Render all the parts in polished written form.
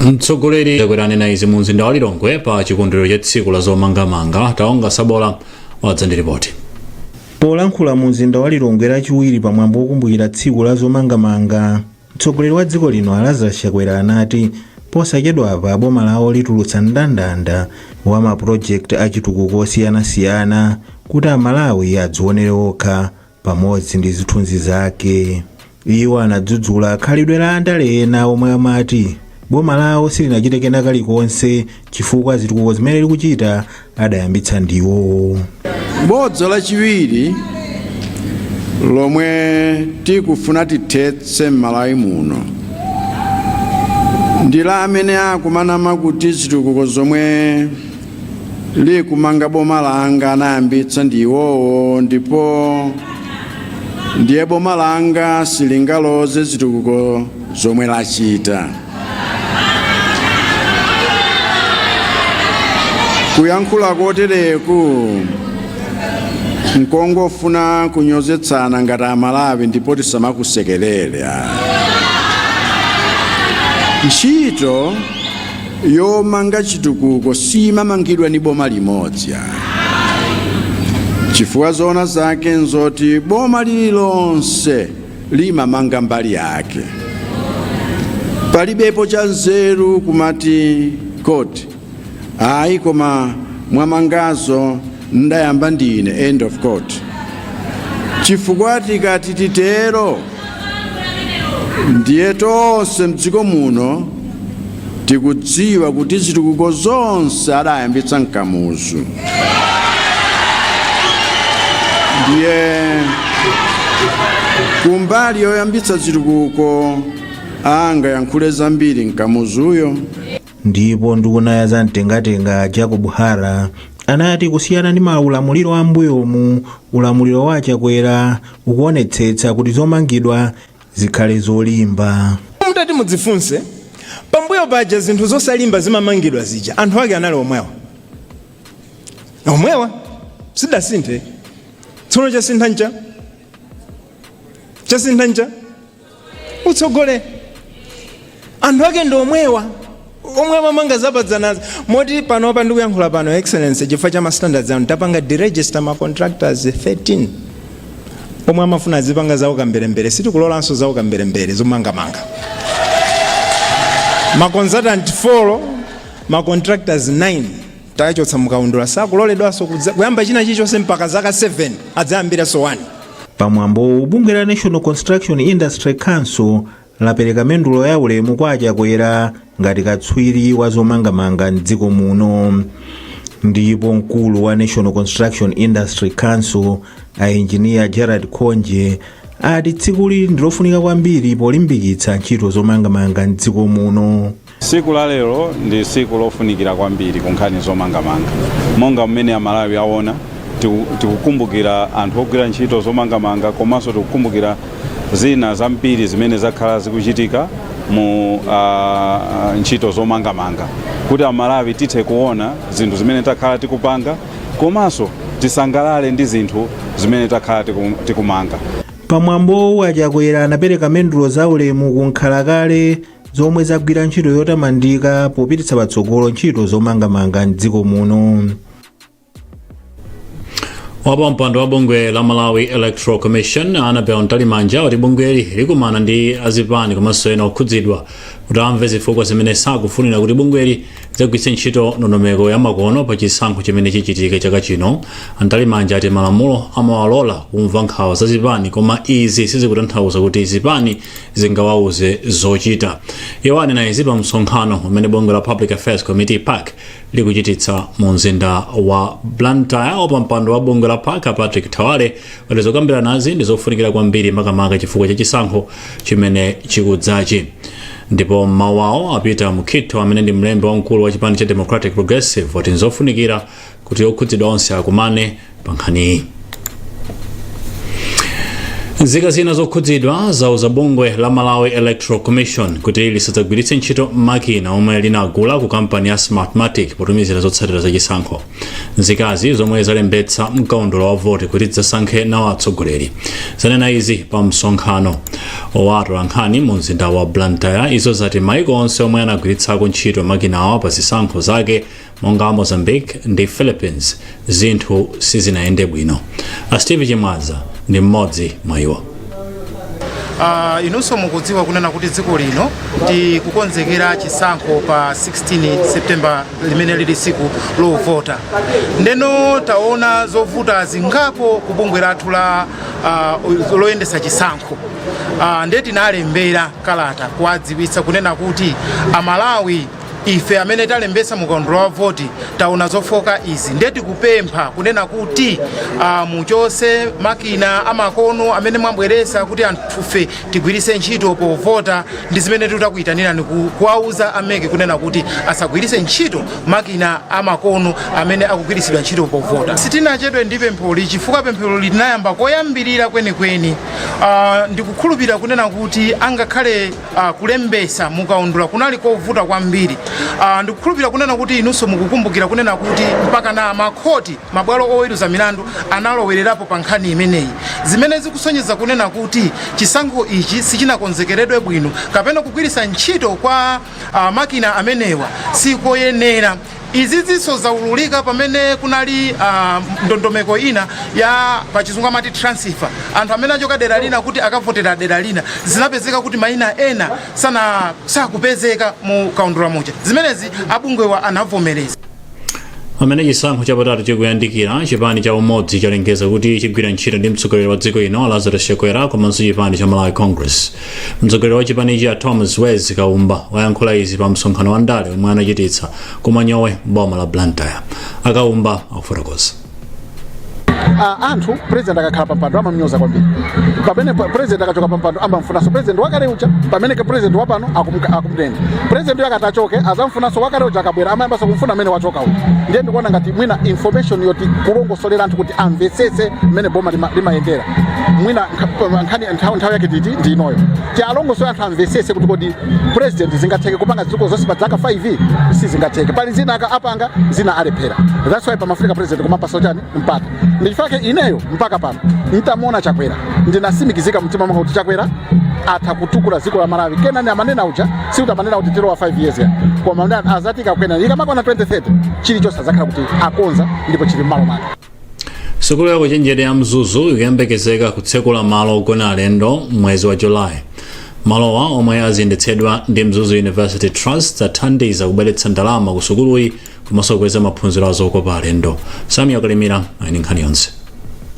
Mtsogoleri Chakwera anena izi mu mzinda wa Lilongwe pa chikondwerero cha tsiku la zomangamanga. Taonga Sabola wadza ndi ripoti. Polankhula mu mzinda wa Lilongwe Lachiwiri pamwambo wokumbukira tsiku la zomangamanga, mtsogoleri wa dziko lino a Lazarus Chakwera anati posachedwapa boma lawo litulutsa mndandanda wa mapulojekiti achitukuko osiyanasiyana kuti Amalawi adzionere okha pamodzi ndi zithunzi zake. Iwo anadzudzula khalidwe la andale ena omwe amati boma lawo silinachite kena kalikonse chifukwa zitukuko zimene likuchita adayambitsa ndiwo. Bodza lachiwiri lomwe tikufuna tithetse m'Malawi muno ndi la amene akumanama kuti zitukuko zomwe likumanga boma langa anayambitsa ndi iwowo, ndipo ndiye boma langa silingaloze zitukuko zomwe lachita. Kuyankhula kotereku nkongofuna kunyozetsana ngati Amalawi, ndipo tisamakusekerere. Ntchito yomanga chitukuko simamangidwa ni boma limodzi ayi, chifukwa zoona zake nzoti boma lililonse limamanga mbali yake. Palibepo cha nzeru kumati quote, "Ayi, koma mwamangazo ndayamba ndine," end of quote, chifukwa tikati titero ndiye tonse mdziko muno tikudziwa kuti zitukuko zonse adayambitsa nKamuzu. Ndiye kumbali yoyambitsa zitukuko angayankhule zambiri nKamuzuyo. Ndipo nduna ya zamtengatenga Jacob Hara anati kusiyana ndi maulamuliro ambuyomu, ulamuliro wa Chakwera ukuonetsetsa kuti zomangidwa zikhale zolimba. Mutati mudzifunse, pambuyo paja zinthu zosalimba zimamangidwa zija, anthu ake anali omwewa omwewa, sidasinthe. Tsono chasintha ncha? Chasintha ncha? Utsogolere. Anthu ake ndi omwewa omwe amamanga zapadzanazi, moti panopa ndikuyankhula pano, Excellency, chifukwa cha ma standards anu tapanga deregister ma contractors 13 omwe amafuna azipanga zawo kamberembere. Sitikulolanso zawo kamberembere zomangamanga. Ma consultant 4, ma contractors 9 tachotsa mukaundula, sakuloledwanso kuyamba china chilichonse mpaka zaka 7 adzayambiranso 1. Pamwambowu, bungwe la National Construction Industry Council lapereka mendulo ya ulemu kwa Achakwera ngati katswiri wa zomangamanga mdziko muno. Ndipo mkulu wa National Construction Industry Council, a Engineer Gerald Khonje, ati tsikuli ndilofunika kwambiri polimbikitsa ntchito zomangamanga mdziko muno. Tsiku la lero ndi tsiku lofunikira kwambiri ku nkhani zomangamanga. Monga mmene Amalawi aona, tikukumbukira anthu ogwira ntchito zomangamanga, komanso tikukumbukira zina zambiri zimene zakhala zikuchitika mu ntchito zomangamanga, kuti Amalawi tithe kuona zinthu zimene takhala tikupanga, komanso tisangalale ndi zinthu zimene takhala tikumanga. Pamwambowu, Achakwera anapereka mendulo za ulemu ku nkhalakale zomwe zagwira ntchito yotamandika popititsa patsogolo ntchito zomangamanga mdziko muno. Wapampando wa bungwe la Malawi Electoral Commission, Annabel Mtalimanja, wati bungweli likumana ndi azipani komanso ena okhudzidwa kuti amve zifukwa zimene sakufunira kuti bungweli lidzagwiritse ntchito ndondomeko ya makono pa chisankho chimene chichitike chaka chino. Mtalimanja ati malamulo amawalola kumva nkhawa za zipani, koma izi sizikutanthauza kuti zipani zingawauze zochita. Iwo anena izi pa msonkhano umene bungwe la Public Affairs Committee, PAC, likuchititsa mu mzinda wa Blantyre. Wapampando wa bungwe la PAC, Patrick Thawale, wati zokambiranazi ndi zofunikira kwambiri, makamaka chifukwa cha chisankho chimene chikudzachi. Ndipo mmawu awo, a Peter Mukhito, amene ndi mlembi wamkulu wa chipani cha Democratic Progressive, wati nzofunikira kuti okhudzidwa onse akumane pa nkhaniyi. Nzika zina zokhudzidwa zauza bungwe la Malawi Electoral Commission kuti lisadzagwiritse ntchito makina omwe linagula ku kampani ya Smartmatic potumizira zotsatira zachisankho. Nzikazi, zomwe zalembetsa mkaundula wa voti kuti zidzasankhe nawo atsogoleri, zanena izi pa msonkhano wa atolankhani mu mzinda wa Blantyre. Izo zati maiko onse omwe anagwiritsako ntchito makinawa pa zisankho zake, monga Mozambique ndi Philippines, zinthu sizinayende bwino. A Steve Chimwaza ndi mmodzi mwa iwo. Inunso mukudziwa kunena kuti dziko lino tikukonzekera chisankho pa 16 September, limene lili tsiku lovota. Ndeno taona zovuta zingapo ku bungwe lathu la loyendesa chisankho. Ndiye tinalembera kalata kuwadziwitsa kunena kuti Amalawi ife amene talembesa mukaundula wa voti taona zofoka izi, ndiye tikupempha kunena kuti muchose makina amakono amene mwabweresa kuti anthufe tigwirise ntchito povota. Ndi zimene titakuyitanirani kuwauza a MEC kunena kuti asagwirise ntchito makina amakono amene akugwirisidwa ntchito povota. Sitinachedwe ndi pempholi chifukwa pempholi linayamba koyambirira kwenikweni. Ndikukhulupirira kunena kuti angakhale kulembesa mukaundula kunali kovuta kwambiri. Ndikukhulupirira kunena kuti inunso mukukumbukira kunena kuti mpaka na makhoti, mabwalo oweruza milandu analowererapo pa nkhani imeneyi, zimene zikusonyeza kunena kuti chisankho ichi sichinakonzekeredwe bwino kapena kugwiritsa ntchito kwa makina amenewa sikoyenera. Izi zinso zaululika pamene kunali ndondomeko ina ya pachizungu amati transfer, anthu amene achoka dera lina kuti akavotera dera lina, zinapezeka kuti mayina ena sana sakupezeka mu kaundula muja. Zimenezi abungwewa anavomereza. Pamene chisankho chapatatu chikuyandikira, chipani cha Umodzi chalengeza kuti chigwira ntchito ndi mtsogoleri wa dziko ino Lazarus Chakwera komanso chipani cha Malawi Congress. Mtsogoleri wa chipanichi a Thomas Wezi Kaumba wayankhula izi pa msonkhano wa ndale omwe anachititsa ku Manyowe, boma la Blantyre. Akaumba akufotokoza. Anthu president akakhala pampando amamnyoza kwambiri, pamene president akachoka pampando amamfunanso president wakale uja, pamene ke president wapano akumnena. President uyo akati achoke azamfunanso wakale uja, akabwera amayambanso kumfuna amene wachoka uja. Ndiye ndikuona ngati mwina information yoti kulongosolera anthu kuti amvetsetse mmene boma limayendera, mwina nkhani nthawi yake titi ndi inoyo, tialongosole anthu amvetsetse kuti kodi president zingatheke kupanga zitukuko zonse pa zaka 5? Sizingatheke. Pali zina apanga, zina alephera. That's why pamafunika president kumapasa chani, mpata. Ndichifukwa ineyo mpaka pano ntamuona Chakwera ndinasimikizika mtima mwanga kuti Chakwera atha kutukula dziko la Malawi. Kenani amanena uja, sikuti amanena kuti tilowa 5 years ya, koma amanena azati ikakwena, ikamakwana 2030, chilichonse azakhala kuti akonza ndipo chili m'malo mwake. Sukulu ya ukachenjede ya Mzuzu ikuyembekezeka kutsekula malo ogona alendo mwezi wa Julayi. Malowa, omwe aziyendetsedwa ndi Mzuzu University Trust, athandiza kubweretsa ndalama ku sukuluyi komanso kukweza maphunziro azokopa alendo. Samuel Kalimira ali nkhani yonse.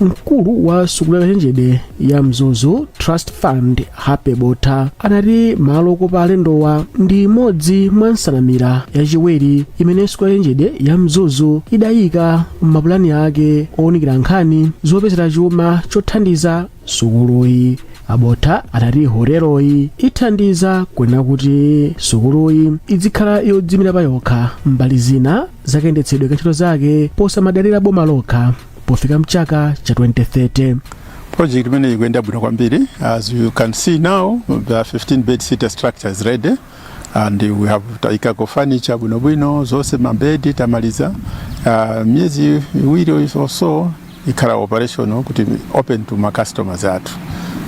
Mkulu wa sukulu ya ukachenjede ya Mzuzu Trust Fund, Happy Botha, anati malo okopa alendowa ndi imodzi mwa nsanamira yachiwiri imene sukulu ya ukachenjede ya Mzuzu idayika m'mapulani ake owunikira nkhani zopezera chuma chothandiza sukuluyi. Abotha anati hoteloyi ithandiza kunena kuti sukuluyi izikhala yodzimira pa yokha mbali zina zakayendetsedwe ka ntchito zake posamadalira boma lokha pofika mchaka cha 2030. Project imene ikuyenda bwino kwambiri. As you can see now, the 15 bed seater structure is ready and we have taikako furniture bwinobwino zonse, mabedi tamaliza. Miyezi 2 or so ikhala operational kuti open to ma customers athu.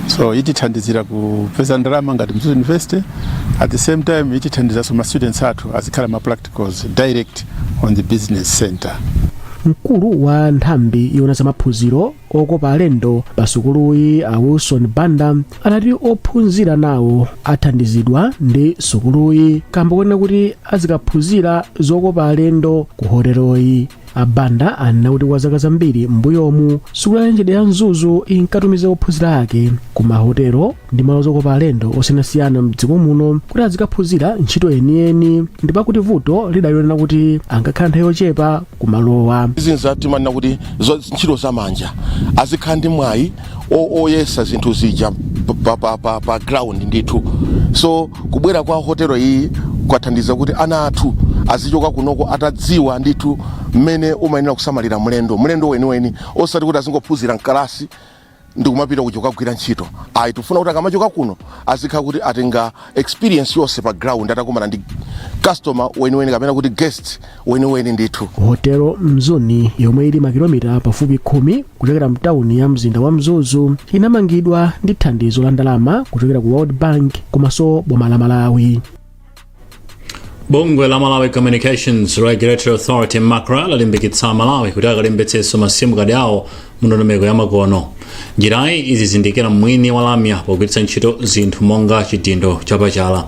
So itithandizira kupeza ndalama ngati Mzuzu University. At the same time itithandizanso ma students athu azikhala ma practicals direct on the business center. Mkulu wa nthambi yona zamaphunziro okopa alendo pa sukuluyi, a Wilson Banda, anati ophunzira nawo athandizidwa ndi sukuluyi kamba kunena kuti azikaphunzira zokopa alendo ku hoteloyi. Abanda anena kuti kwa zaka zambiri m'mbuyomu sukulu ya ukachenjede ya Mzuzu inkatumiza ophunzira ake ku mahotelo ndi malo zokopa alendo osiyanasiyana mdziko muno kuti azikaphunzira ntchito yeniyeni, ndipo kuti vuto lidalionera kuti ankakhala nthawi yochepa kumalowa. Izi timanena kuti ntchito zamanja azikhala ndi mwayi oyesa zinthu zija pa ground ndithu. So kubwera kwa hotelo iyi kwathandiza kuti ana athu azichoka kunoko atadziwa ndithu mmene umayenera kusamalira mlendo, mlendo weniweni, osati kuti azingophunzira mkalasi. Ndikumapita kuja kukagwira ntchito ayi. Tifuna kuti akamachoka kuno azikhala kuti atenga experience yonse pa ground, atakumana ndi customer weniweni kapena kuti guest weniweni ndithu. Hotelo Mzuni, yomwe ili makilomita pafupi 10 kuchokera mtawuni ya mzinda wa Mzuzu, inamangidwa ndi thandizo la ndalama kuchokera ku World Bank komanso boma la Malawi. Bungwe la Malawi Communications Regulatory Authority, MACRA, lalimbikitsa Malawi kuti akalembetsenso ma SIM card awo mu ndondomeko ya makono. Njirayi izizindikira mwini wa lamya pogwiritsa ntchito zinthu monga chidindo chapachala.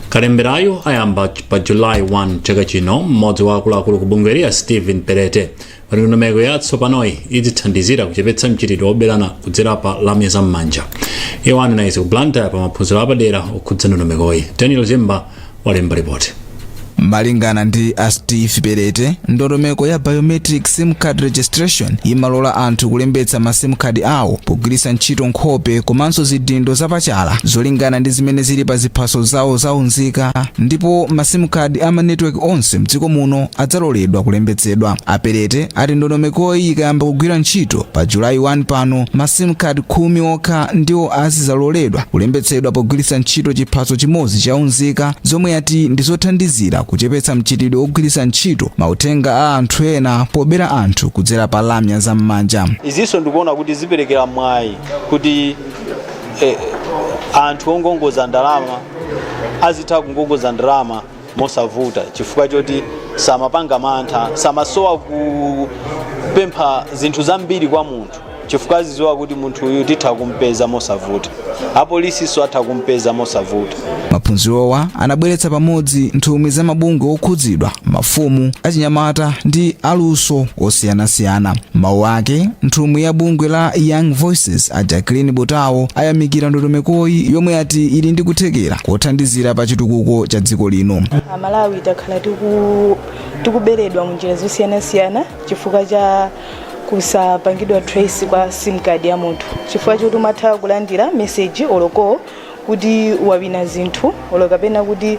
Kalemberayo ayamba pa July 1 chaka chino. Mmodzi wa akuluakulu ku bungweli, Stephen Perete, pati ndondomeko yatsopanoyi izithandizira kuchepetsa mchitidwe woberana kudzera pa lamya zam'manja. Iwo anena izi ku Blantyre pa maphunziro apadera okhudza ndondomekoyi. Daniel Zimba walemba ripoti. Malingana ndi a Steve Perete, ndondomeko ya biometric SIM card registration imalola anthu kulembetsa ma SIM card awo pogwiritsa ntchito nkhope komanso zidindo zapachala zolingana ndi zimene zili pa ziphaso zawo zaunzika, ndipo ma SIM card ama network onse mdziko muno adzaloledwa kulembetsedwa. A Perete ati ndondomekoyi ikayamba kugwira ntchito pa Julayi 1 pano, ma SIM card 10 okha ndiwo azizaloledwa kulembetsedwa pogwiritsa ntchito chiphaso chimodzi chaunzika, zomwe ati ndi zothandizira kuchepetsa mchitidwe wogwiritsa ntchito mauthenga a anthu ena pobera anthu kudzera pa lamya zam'manja. Izinso ndikuona kuti ziperekera mwayi kuti anthu ongongoza ndalama azitha kungongoza ndalama mosavuta, chifukwa choti samapanga mantha, samasowa kupempha zinthu zambiri kwa munthu, chifukwa azidziwa kuti munthu uyu titha kumpeza mosavuta, apolisiso atha kumpeza mosavuta. Maphunzirowa anabweretsa pamodzi nthumwi za mabungwe okhudzidwa, mafumu, achinyamata ndi aluso osiyanasiyana. Mawu ake, nthumwi ya bungwe la Young Voices, a Jacqueline Butawo, ayamikira ndondomekoyi yomwe ati ili ndi kuthekera kothandizira pa chitukuko cha dziko lino. Amalawi takhala tikuberedwa mu njira zosiyanasiyana chifukwa cha kusapangidwa trace kwa SIM card ya munthu, chifukwa choti umatha kulandira message olo call kuti wawina zinthu olo kapena kuti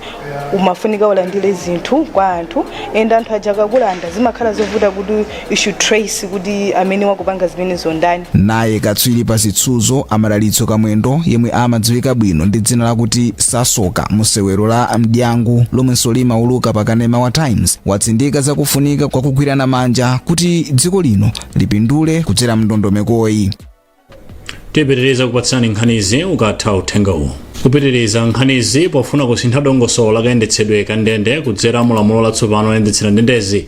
umafunika ulandire zinthu kwa anthu, and anthu aja akakulanda zimakhala zovuta kuti you should trace kuti amene wakupanga zimenezo ndani. Naye katswiri pa zitsuzo, Amadalitso Kamwendo, yemwe amadziwika bwino ndi dzina lakuti Sasoka musewero la Mdyangu lomwenso limauluka pa kanema wa Times, watsindika zakufunika kwa kugwirana manja kuti dziko lino lipindule kudzera mndondomekoyi. Tipitiriza kupatsani nkhanizi ukatha uthenga uwu. Kupitiriza nkhanizi, pofuna kusintha dongosolo lakayendetsedwe ka ndende kudzera mulamulo latsopano loyendetsera ndendezi,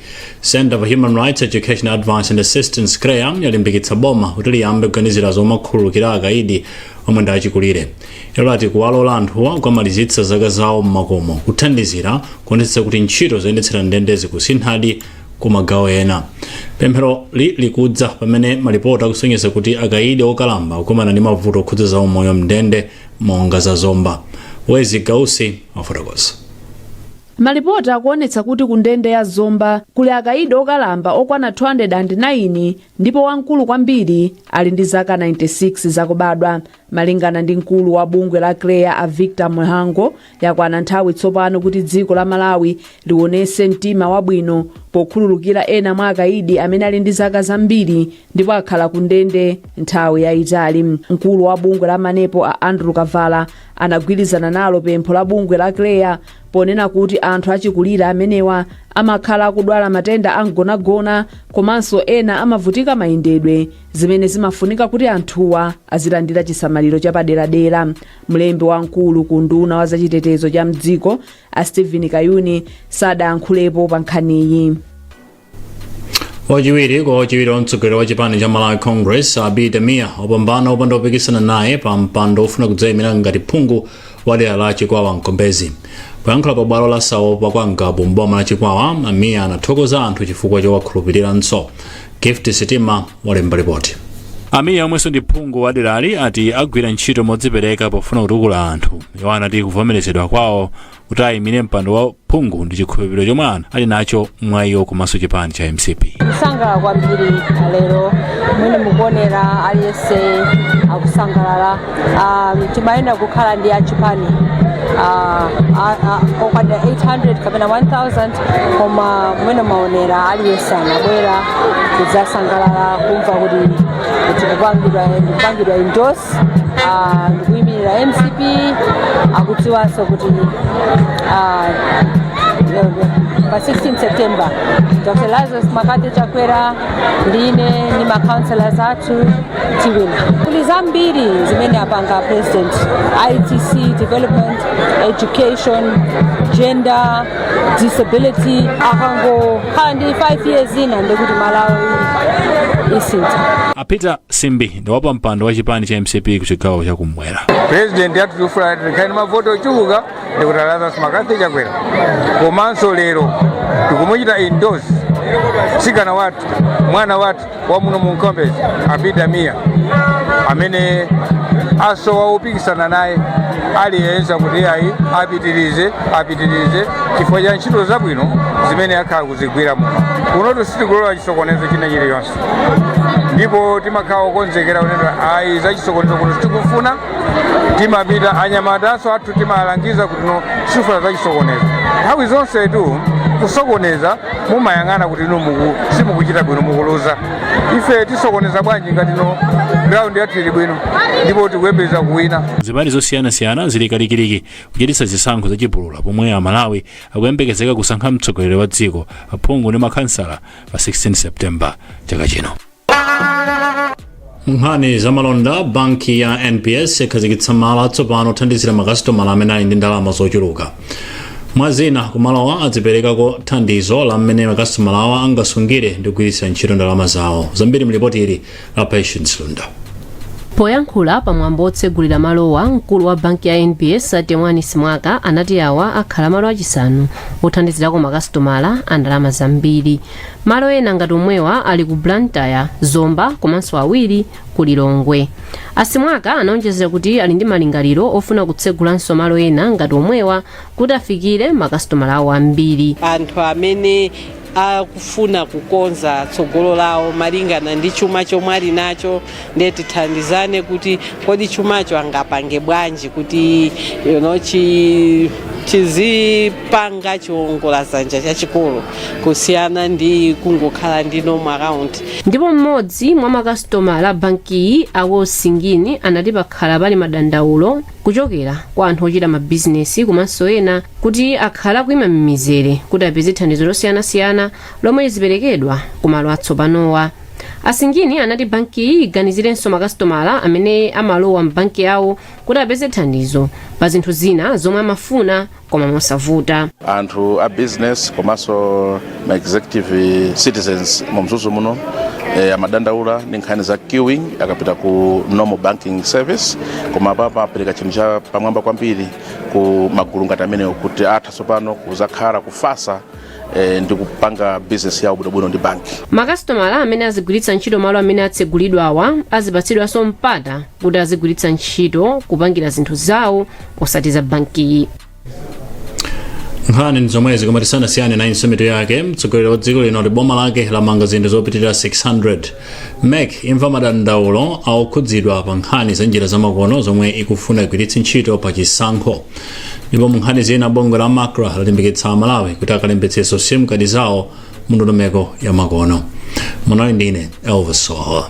Center for Human Rights Education, Advice and Assistance, CHREAA, yalimbikitsa boma kuti liyambe kuganizira zomakhululukira akaidi omwe ndi achikulire. Ilo lati kuwalola anthuwa kukamalizitsa zaka zawo m'makomo kuthandizira kuonetsetsa kuti ntchito zoyendetsera ndende zikusinthadi ku magawo ena. Pemphero likudza pamene malipoti akusonyeza kuti akaidi okalamba akukumana ndi mavuto okhudza za umoyo mndende monga za Zomba. Wezi Gausi afotokoza. Malipoti akuonetsa kuti ku ndende ya Zomba kuli akaidi okalamba okwana 209, ndipo wamkulu kwambiri ali ndi zaka 96 zakubadwa. Malingana ndi mkulu wa bungwe la CHREAA, a Victor Mhango, yakwana nthawi tsopano kuti dziko la Malawi liwonese mtima wabwino pokhululukira ena mwa akaidi amene ali ndi zaka zambiri ndipo akhala ku ndende nthawi yayitali. Mkulu wa bungwe la MANEPO, a Andrew Kavala, anagwirizana nalo pempho la bungwe la CHREAA ponena kuti anthu achikulire amenewa amakhala akudwala matenda amgonagona komanso ena amavutika mayendedwe, zimene zimafunika kuti anthuwa azilandira chisamaliro chapaderadera. Mlembi wamkulu ku nduna wa zachitetezo cha mdziko, a Stephen Kayuni, sadayankhulepo pa nkhaniyi. Wachiwiri kwa wachiwiri wa mtsogoleri wa chipani cha Malawi Congress, Abida Mia, wapambana opanda opikisana naye pa mpando ofuna kudzayimira ngati phungu wa dera la Chikwawa Mkombezi. Poyankhula pa bwalo la Saopa kwa Ngabu mboma la Chikwawa, Amia anathokoza anthu chifukwa chowakhulupiriranso. Gift Sitima walemba ripoti. Amia, omwenso ndi phungu wa derali, ati agwira ntchito modzipereka pofuna kutukula anthu. Iwo anati kuvomerezedwa kwawo kuti ayimire mpando wa phungu ndi chikhulupiriro chomwe anthu ali nacho mwa iwo komanso chipani cha MCP. Kusangalala kwambiri lero, mwene mukuonera, aliyense akusangalala. Timayenera kukhala ndi achipani. Okwanira 800 kapena 1000, koma mmene maonera, aliyense anabwera kudzasangalala kumva kuti ndikupangidwa endorse, ndikuyimirira MCP. Akudziwanso kuti pa 16 September Dr Lazarus McCarthy Chakwera ndine ndi ma councillors athu tiwina. Kuli zambiri zimene apanga president: ITC development, education, gender, disability. Akangokhala ndi 5 years ina, ndikuti Malawi isintha. A Peter Simbi ndi wapampando wa chipani cha MCP ku chigawo chakumwera. President yathu tikufuna tikhale ndi mavoti ochuluka ndikuti Lazarus McCarthy Chakwera. Komanso lero tikumuchita endorse mtsikana wathu, mwana wathu wa muno mu Mkombezi, Abida Mia, amene asowa wopikisana naye aliyense kuti ayi, apitirize, apitirize chifukwa cha ntchito zabwino zimene akhala kuzigwira muno. Kunotu sitikulola chisokonezo china chiliyonse, ndipo timakhala okonzekera kunena ayi, za chisokonezo kuno sitikufuna. Timapita anyamatanso athu, timalangiza kuti no, sitifuna za chisokonezo. Nthawi zonsetu kusokoneza mumayang'ana kuti inu simukuchita bwino, mukuluza. Ife tisokoneza bwanji ngati no ground yathu ili bwino ndipo tikuyembekeza kuwina? Zipani zosiyanasiyana zili kalikiliki kuchititsa zisankho zachipulula, pomwe Amalawi akuyembekezeka kusankha mtsogoleri wa dziko, aphungu ndi makhansala pa 16 September chaka chino. Nkhani zamalonda: banki ya NBS ikhazikitsa malo atsopano othandizira makasitomala amene ali ndi ndalama zochuluka. Mwazina, kumalowa adziperekako thandizo la mmene makasitomala awo angasungire ndi kugwiritsa ntchito ndalama zawo. Zambiri mlipoti ili la Patience Lunda. Poyankhula pamwambo otsegulira malowa, mkulu wa banki ya NBS Temwani Simwaka anati awa akhala malo achisanu othandizirako makasitomala a ndalama zambiri. Malo ena ngati omwewa ali ku Blantyre, Zomba komanso awiri ku Lilongwe. Asimwaka anaonjezera kuti ali ndi malingaliro ofuna kutsegulanso malo ena ngati omwewa kuti afikire makasitomala awo ambiri. Anthu amene akufuna kukonza tsogolo lawo malingana ndi chuma chomwe ali nacho, ndiye tithandizane kuti kodi chumacho angapange bwanji kuti chizipanga chiwongoladzanja chachikulu kusiyana ndi kungokhala ndi normal account. Ndipo mmodzi mwa makasitomala a bankiyi, Awo Singini, anati pakhala pali madandaulo kuchokera kwa anthu ochita mabizinesi komanso ena kuti akhala kuyima m'mizere kuti apeze thandizo losiyanasiyana lomwe liziperekedwa ku malo atsopanowa. Asingini anati bankiyi iganizirenso makasitomala amene amalowa m'banki yawo kuti apeze thandizo pa zinthu zina zomwe amafuna koma mosavuta. Anthu a business komanso ma executive citizens mu Mzuzu muno amadandaula ndi nkhani za queuing akapita ku normal banking service, koma papa apereka chinthu cha pamwamba kwambiri ku magulu ngati amenewo kuti atha tsopano kuzakhala kufasa ndi kupanga business yawo bwinobwino ndi banki. Makasitomala amene azigwiritsa ntchito malo amene atsegulidwawa azipatsidwanso mpata kuti azigwiritsa ntchito kupangira zinthu zawo osati za bankiyi. Nkhani ndi zomwezi, koma tisanasiyane nayinso mitu yake. Mtsogoleri wa dziko lino kuti boma lake lamanga zinthu zopitirira 600. MEC imva madandaulo a okhudzidwa pa nkhani za njira zamakono zomwe ikufuna igwiritse ntchito pa chisankho. Ndipo mu nkhani zina, bungwe la MACRA lalimbikitsa Amalawi kuti akalembetsenso SIM card zawo mu ndondomeko ya makono. Munali ndine Elvis Soho.